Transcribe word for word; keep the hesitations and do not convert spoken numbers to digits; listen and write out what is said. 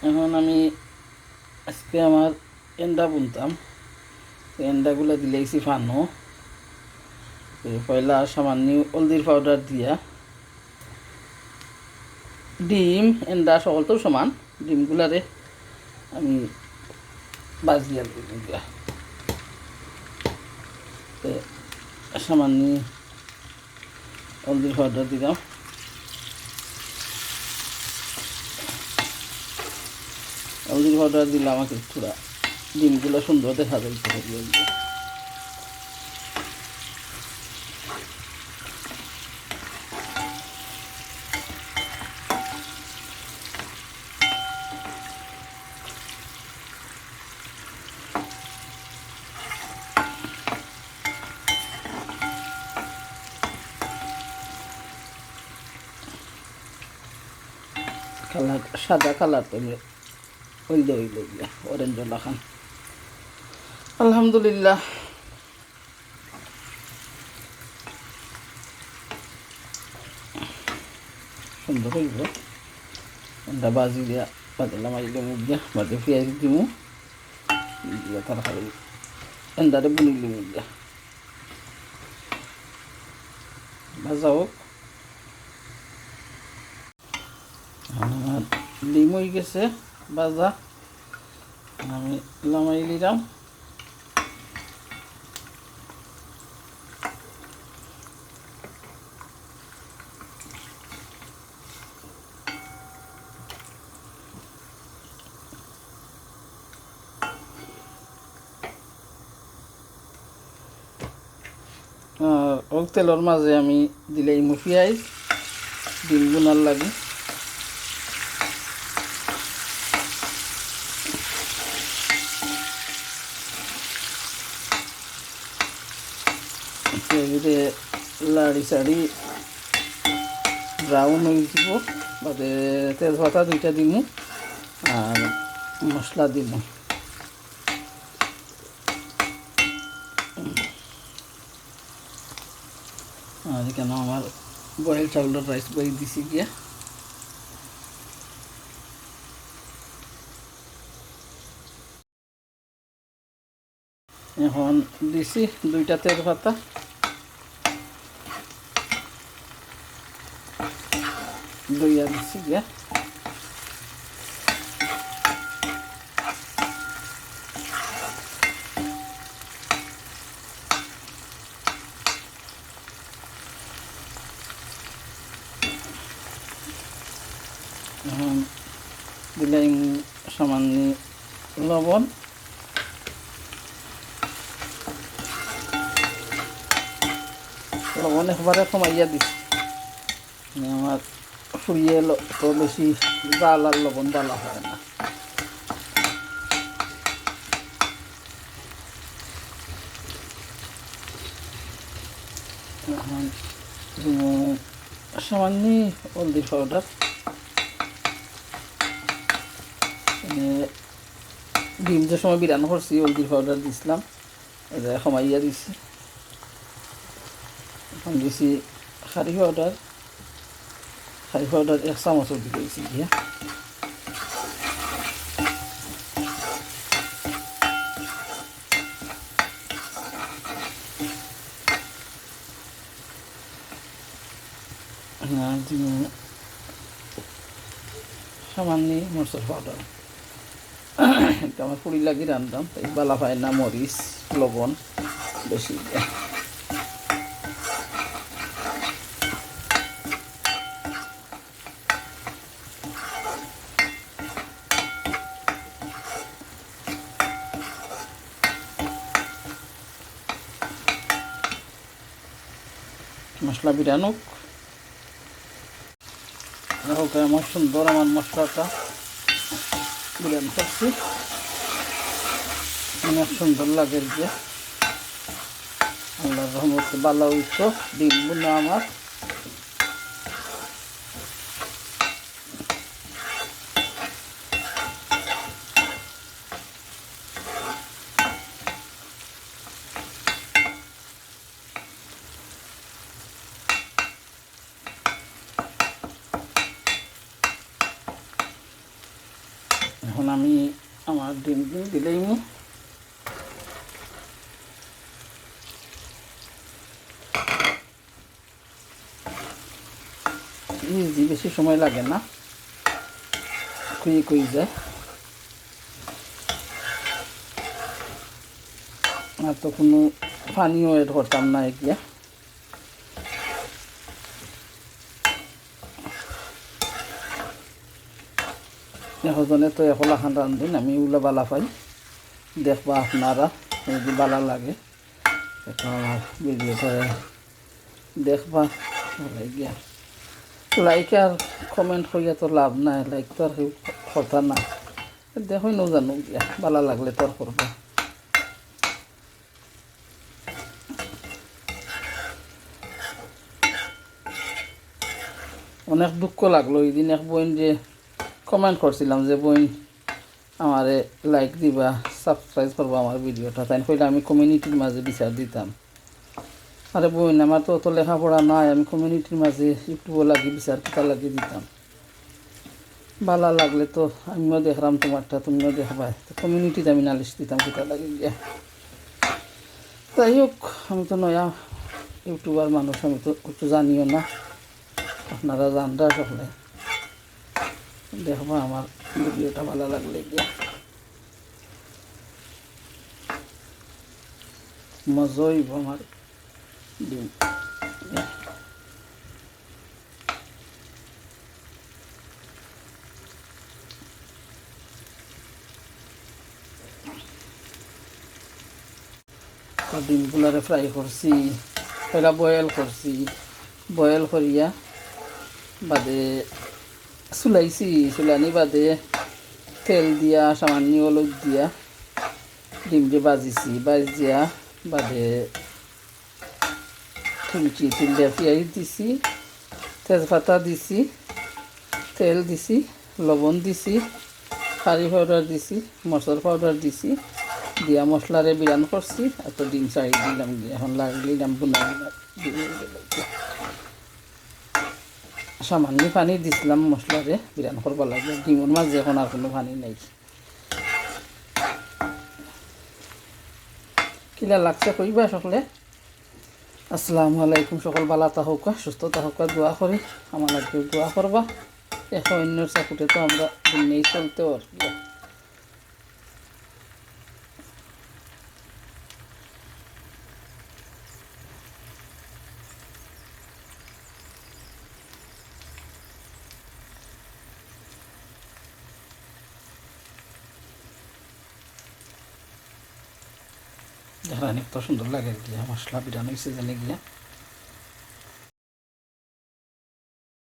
এখন আমি আজকে আমার এন্ডা বুনতাম, তো এন্ডাগুলা দিলাইছি ফানো। তো পয়লা সামান্য হলদির পাউডার দিয়া ডিম, এন্ডা সকল তো সমান, ডিমগুলারে আমি বাজিয়া লই দিয়া। তো সামান্য হলদির পাউডার দিলাম। হলদির পাউডার দিলে আমাকে থোড়া ডিমগুলা সুন্দর দেখা যাইতে হবে আর কি। কালার, সাদা কালার তো হইল, হইল গিয়া, অরেঞ্জ লাখান। আলহামদুলিল্লাহ, সুন্দর হইব। এন্ডা বাজি দিয়া বাদে লামাই দিমু গিয়া, বাদে পিয়াজ দিমু, দিয়া তরকারি এন্ডারে বুনি দিমু গিয়া। ভাজা হোক। আমার ডিম হয়ে গেছে ভাজা, আমি লামাই দিলাম। আর অউ তেলর মাঝে আমি দিলাইমু পিয়াজ, ডিম বুনার লাগি। পিয়াজরে লাড়ি চাড়ি ব্রাউন হয়ে যাব, বাদে তেজপাতা দুইটা দিমু আর মশলা দিমু। আর এখানে আমার বয়েল চাউলের রাইস বই দিছি গিয়া। এখন দিছি দুইটা তেজপাতা, ধইয়া দিছি গিয়া। এখন দিলাম সামান্য লবণ, লবণ একবারে কমাইয়া দিছি। মানে আমার ফুরিয়ে ল-, তো বেশি ঝাল আর লবণ ভালা হয় না। এখন, উম, সামান্য হলদির পাউডার। মানে, ডিম যে সময় বিরান করছি, হলদির পাউডার দিছিলাম, এটা কমাইয়া দিছি। এখন দিছি কারি পাউডার, কারি পাউডার এক চামচ দিছি গিয়া। আর দিমু সামান্য মরিচের পাউডার। এটা আমার ফুরি লাগি রান্ধতাম, তাই ভালা পায় না মরিচ, লবণ বেশি। মশলা বিরান হোক। আর ওকে আমার সুন্দর আমার মশলাটা বিরান করছি, অনেক সুন্দর লাগে যে। আল্লাহর রহমতে ভালা হইছে ডিম বুনা আমার। এখন আমি আমার ডিম ডিম দিলেই নি। ইজি, বেশি সময় লাগে না, কুইক হয়ে যায়। আর তো কোনো পানিও অ্যাড করতাম না এগিয়া। এখজনে তো একলা খান রান্ধইন, আমি উলা বালা পাই। দেখবা আপনারা যদি বালা লাগে, একটু আমার ভিডিওটা দেখবা, ভালা গিয়া। লাইক আর কমেন্ট করিয়া তো লাভ নাই, লাইক তো আর কেউ কথা না। দেখইন, ও জানো গিয়া, বালা লাগলে তো আর করবা। অনেক দুঃখ লাগলো ওই দিন, এক বইন যে কমেন্ট করছিলাম যে, "বইন, আমারে লাইক দিবা, সাবস্ক্রাইব করবা আমার ভিডিওটা।" তাইন কইলা, "আমি কমিউনিটির মাঝে বিচার দিতাম।" আরে বইন, আমার তো অত লেখাপড়া নাই, আমি কমিউনিটির মাঝে ইউটিউবও লাগি বিচার কিতা লাগি দিতাম? বালা লাগলে তো আমিও দেখরাম তোমারটা, তুমিও দেখবায়। তো কমিউনিটিতে আমি নালিশ দিতাম কিতা লাগি গিয়া। যাই হোক, আমি তো নয়া ইউটিউবার মানুষ, আমি তো কিছু জানিও না, আপনারা জানরা সকলে। দেখবা আমার ভিডিওটা বালা লাগলে গিয়া। মজা অইবো আমার ডিম। তো ডিমগুলারে ফ্রাই করছি, পয়লা বয়েল করছি, বয়েল করিয়া বাদে চুলাইছি, চুলানি বাদে তেল দিয়া, সামান্য হলুদ দিয়া ডিম যে বাজিছি, বাজিয়া বাদে তুলছি, তুলিয়া পিঁয়াজ দিছি, তেজপাতা দিছি, তেল দিছি, লবণ দিছি, কারি পাউডার দিছি, মরিচর পাউডার দিছি, দিয়া মশলারে বিরান করছি, আর তো ডিম ছাড়ি দিলাম গিয়া, এখন লাগলে ডিম বুনাই দিলাম। সামান্য পানি দিছিলাম মশলারে বিরান করবার লাগি, ডিমর মাঝে এখন আর কোনো পানি নাই। কিলা লাগছে কইবা সকলে। আসসালামু আলাইকুম, সকল বালা থাকউক্কা, সুস্থ থাকউক্কা, দোয়া করি, আমার লাগি দোয়া করবা। একে অন্যর সাপোর্টে তো আমরা দুনিয়ায় চলতে আর কি। দেখরা নি কত সুন্দর লাগে গিয়া, মশলা বিরান অইছে জানি গিয়া।